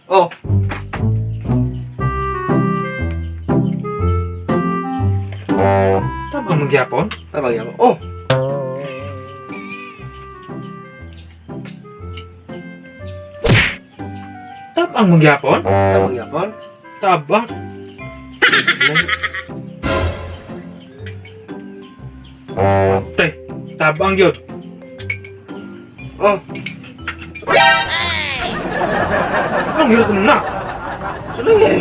Oh. Tabang magyapon? Tabang yan. Oh. Tabang magyapon? Tabang yapon. Tabang. Tay, tabang yun. Oh. Ang hirap mo na. Suling eh.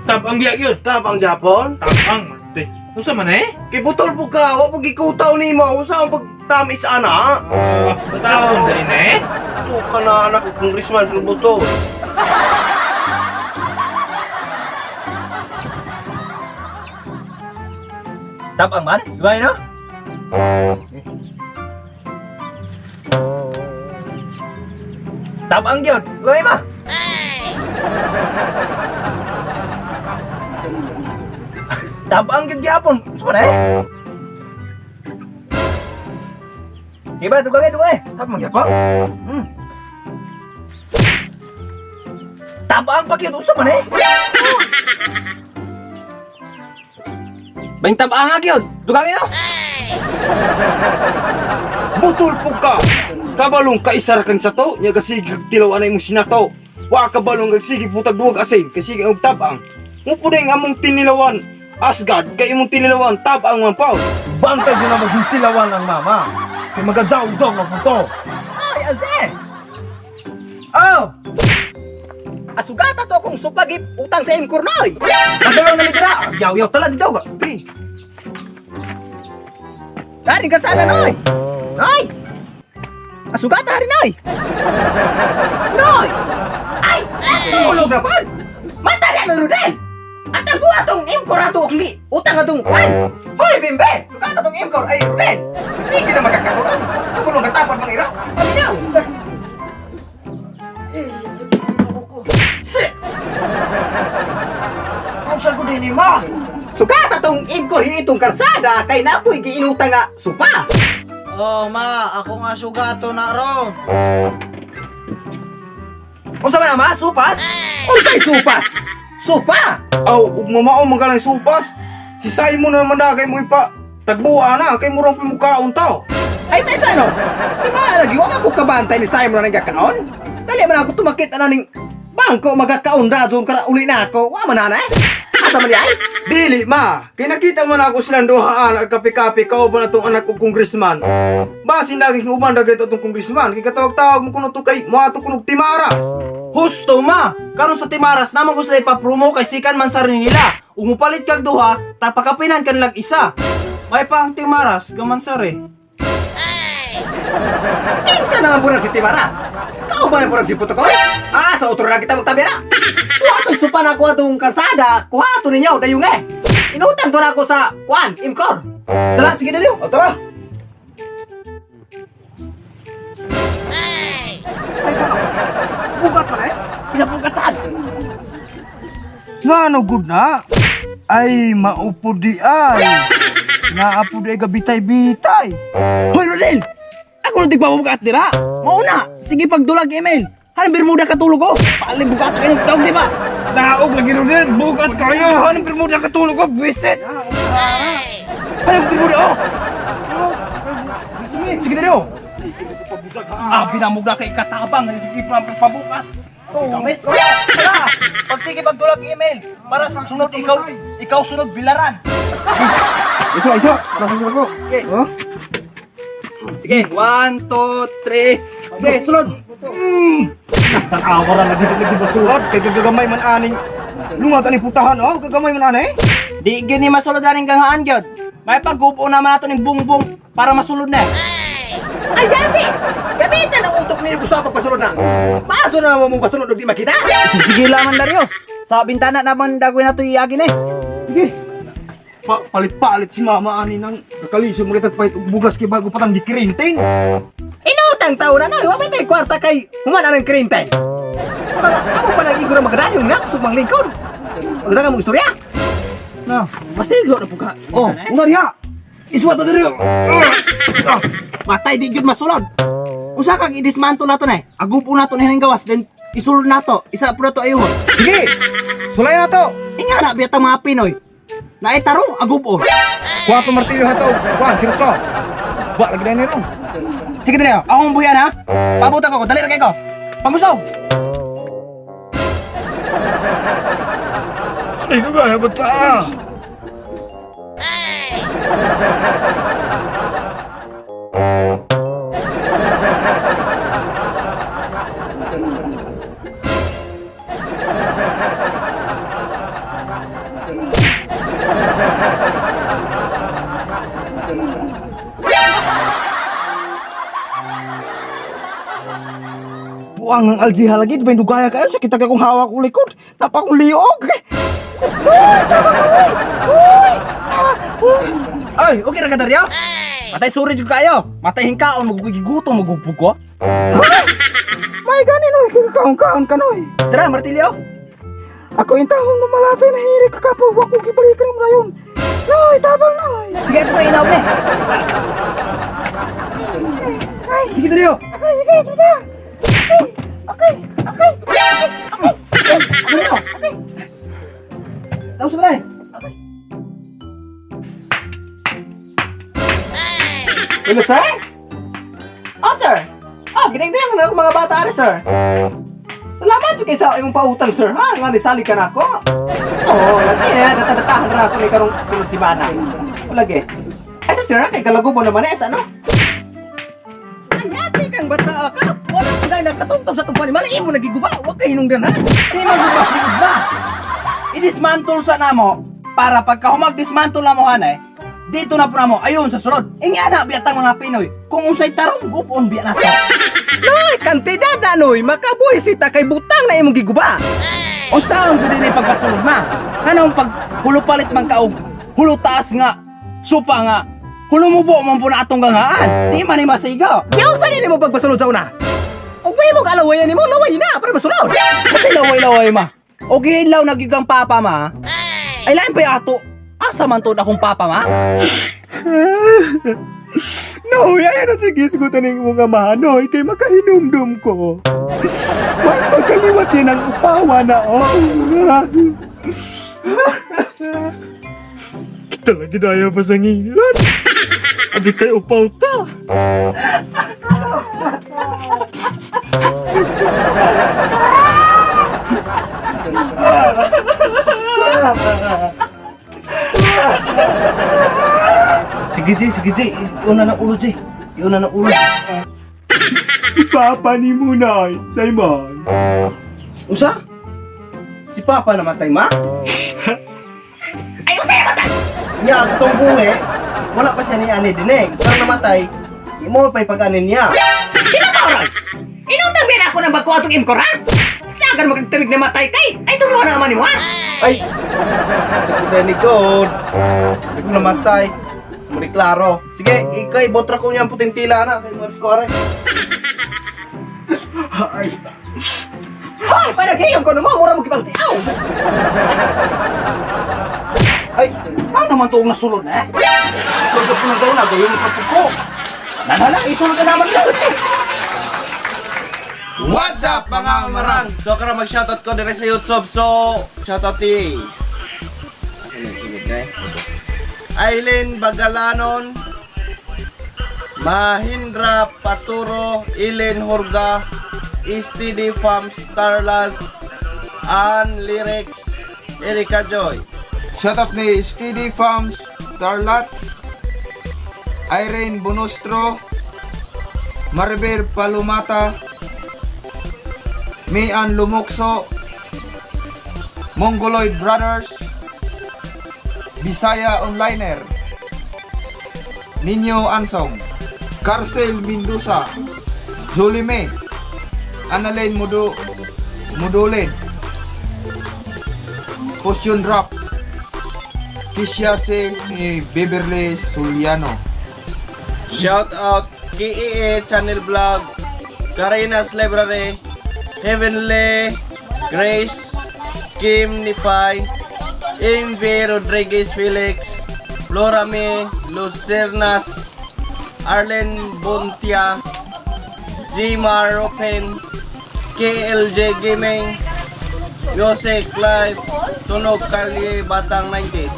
Tabang biya yun. Tabang yapon. Tabang. Tay, unsa man eh? Kay butol po ka, wa po gikutaw nimo. Unsa ang pagtamis ana? Ah, tabang dali na eh. Ito ka na anak ko, congressman ng butol. Tabang man? Di no? Tabang gyud. Gawin ba? Tabang gyud gyapon. Gusto na eh. Iba, dugay, dugay. Tabang gyapon. Tabang pa gyud usa man eh. Bang tabang nga gyud. Dugay no? Butol po ka. Kabalong kaisar kang sato, nya kasigig tilaw anay mong sinato. Wa kabalong kag sige putag duwag asin, kay sige og tabang. Mo pud ang among tinilawan. Asgad kay imong tinilawan tabang man paw. Bantay ko na maging tilawan ang mama. Kay magajaw-jaw na po to. Ay, Alze! Oh! Asugata to akong supagip utang sa imkor noy. Nagalaw na mi dira. Yaw-yaw tala dito ga. Dari ka sana noy. Noy. Asugata hari noy. Noy. Ay, tulog na pon. Mata na Rudel. At ang buha tong imkor ato akong gi utang atong kwan. Hoy bimbe, sugata tong imkor ay Rudel. Sige na magkakatulog. Tumulong ka tapad mga iro. Paminaw. Ang ko din ma. Sugata tong imkor itong karsada kay napoy giinuta nga supa. Oh, ma, ako nga sugato na ron. Unsa man ma? Supas? Unsay supas? Supa! Aw, ug mamao magalang supas. Si Simon na naman na kay mo ipa tagbuha na kay murang pimukaon tao. Ay tay sa ano? Di ba lagi wa man ko kabantay ni Simon na nagkakaon? Dali man ako tumakit ana ning bangko magakaon ra doon kara uli na ako. Wa man na eh. Asa man di ay? Dili ma, kay nakita man ako silang duhaan ag kape-kape kauban atong anak og congressman. Basin daging uban dagit atong congressman kay katawag-tawag mo kuno to kay moato kuno Timaras. Husto ma. Karon sa Timaras naman ko sila ipapromo kay sikan man sa rin nila. Ug mupalit kag duha, tapakapinan kan lag isa. May pa ang Timaras gaman sare. Kinsa naman po si Timaras? Kauban na po si Putokol? Ah, sa utro na kita magtabi na. Kuha tong supa na kuha tong karsada, kuha to ninyo dayong eh. Inutang to na ako sa kuan, imkor. Tara, sige dali. O tara. Ay sa ano? Bugat man eh. Pinabugatan. Ngano gud na? Ay maupo di ay. Naapo di ay gabitay-bitay. Hoy Rodel! Ako na tigpabugat dira. Mauna, sige pagdulag email. Hanang Bermuda katulog ko. Paling bugat kayo dog di ba? Daog lagi Rodel, bugat kayo. Hanang Bermuda katulog ko, bisit. Hanang Bermuda oh. Sige dali oh. Ah, binamugda kay katabang, sige pa pabukat. Gamit. Tara, pag sige pagdulag email para sa sunod ikaw ikaw sunod bilaran. Iso, iso. Nasa ko. Okay. Oh. Sige, 1, 2, 3. Sige, sunod. Tanawa ra lagi lagi basturat kay gagamay man aning lungag ani putahan oh, gagamay man ani. Di gyud ni masulod aning ganghaan gyud. May paggupo naman nato ning bungbong para masulod na. Ay, yati! Gamitan ang utok niyo gusto pagpasulod na. Maaso na naman mong pasulod og di makita. Sige laman Dario. Sa bintana naman dagwin nato iagi na. Sige. Pa palit-palit si mama ani nang kakalisod mo kitag pahit og bugas kay bago patang gikirinting. Inutang tao na noy, wa ba tay kwarta kay human anang krinteng. Mga kamo pa nang iguro magdayong na kusog mang lingkod. Magdala ka mong istorya. Na. Masigo na po ka. Oh, una diha. Iswata diri. Matay di gyud masulod. Usa kag i-dismantle nato na eh. Agupo nato na gawas then isulod nato. Isa pro to ayuhon. Sige. Sulay na to. Inga na biyata mga Pinoy. Naay tarong agupo. Kuha to martilyo ha to. Kuha, sirutso. Wa lagi na ron. Sige dali, akong buyan ha. Pabutan ko, dali ra kay ko. Pangusog. Ay, nagaya ba ta? Buang ang aljiha lagi, di ba yung dugaya kayo? Sakit agad kong hawak kong likod. Napa akong liog. Uy, tama ka, uy! Uy! Ah, uy! Ay, okay ra ka Dario? Matay suri jud kayo. Matay hingkaon magugigutom magubugo. May gani noy, kakaon-kaon ka noy. Tara, martilyo. Ako yung taong lumalatay na hiri kakapo, wag ko gibalikan mo na yun. Noy, tabang noy. Sige, ito sa inaw ni. Ay, Sige Dario. okay, sige, sige. Okay, okay, okay, okay. Dario. Okay. Tapos ba tayo? Hello, sir? Oh, sir. Oh, ginang na ako mga bata ari, sir. Salamat jud kay sa imong pautang, sir. Ha, nga nisali ka na ako. Oo, lagi eh. Natadatahan ra ako ni karong sunod simana. O, lagi. Ay, sa sir, ha, kay galagubo naman eh, sa ano? Anyati kang bata ka. Wala ka dahil nakatungtong sa tungpani. Mali mo nagiguba. Huwag kay hinungdan, ha? Di magubas ba? I-dismantle sa namo para pagka humag-dismantle na mo hanay, dito na po namo ayon sa sulod. Inga na biyatang mga Pinoy kung unsay tarong gupon biya nato. Noy, kantidad na, noy. Makabuhi sita kay butang na imong giguba. Unsaon gud ni pagkasulod ma? Anong pag hulopalit man ka og hulo taas nga, supa nga, hulumubo man po na atong gangaan. Di man ni masigaw. Yaw sa nini mo pagpasulod sa una. Ug may mo kalawayan nimo, laway na para masulod. Kasi laway-laway ma. O gihinlaw na gyud kang papa ma. Ay lain pa ato. Asa man tuod akong papa ma? Noy, ayan na sige, sigutan ng imong amahan, Noy, kay makahinumdum ko. May pagkaliwat din ang upawa na, oh. Kita lang dinaya pa sa ngilan. Abi kay upaw ta. Sige Jay, sige Jay. Iuna na ulo Jay. Iuna na ulo. Si Papa ni Munay, Simon. Usa? Si Papa namatay ma? Ay, usay namatay. Nya ang totoong buhi, wala pa siya ni ani dinig. Pero namatay, imo pa ipag-ani niya. Sino ba oron? Inutang din ako ng bago atong imkor, ha? Sagan magagtamig na matay kay. Ay, tunglo na naman nimo, ha? Ay! Sa ni God. Hindi ko namatay. Muli klaro. Sige, ikay, botra ko niya ang puting tila na. Kay Mars Kuwari. Hoy, panaghilom ko nimo, mura mo gibang tiaw. Ay, paano naman ito ang nasulod na eh? Ikaw ka po nagaw na, gawin mo kapag ko. Nanala, isulod na naman siya. What's up mga marang? So karon mag-shoutout ko dire sa YouTube. So, shoutout ni Asa na yung sunod na eh? Aileen Bagalanon, Mahindra Paturo, Elen Horga, STD Farm Starlas, Ann Lyrics, Erika Joy. Shoutout ni Steady Farms, Tarlats, Irene Bonostro, Maribel Palumata, Mian Lumokso, Mongoloid Brothers, Bisaya Onliner, Ninyo Ansong, Carcel Mendoza, Zulime, Annalyn Mudu, Mudulin, Potion Drop, Kisha C. ni Beverly Suliano. Shout out KEA Channel Vlog, Karina's Library, Heavenly Grace, Kim Nipay, MV Rodriguez Felix, Flora May Lucernas, Arlen Bontia, Gmar Open, KLJ Gaming, Music Live, Tunog Kalye Batang 90s.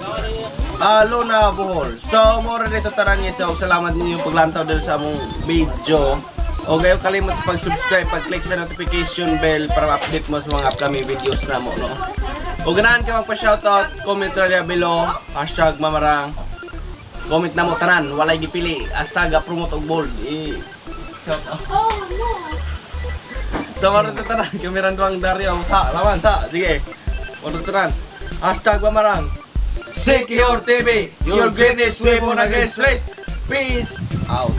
Luna Bohol. So, mora dito tanan niya. So, salamat ninyo paglantaw dito sa among video. O kayo kalimot sa pag-subscribe, pag-click sa notification bell para ma-update mo sa mga upcoming videos na mo, no? O ganahan ka magpa-shoutout, comment ra below, #mamarang. Comment na mo tanan, walay gipili, hasta ga promote og bold. I shoutout. Oh, no. So, mara dito tanan, kameran duang Dario, sa, lawan, sa, sige. Mara tanan. #mamarang. Secure TV, your greatest weapon against stress. Peace out.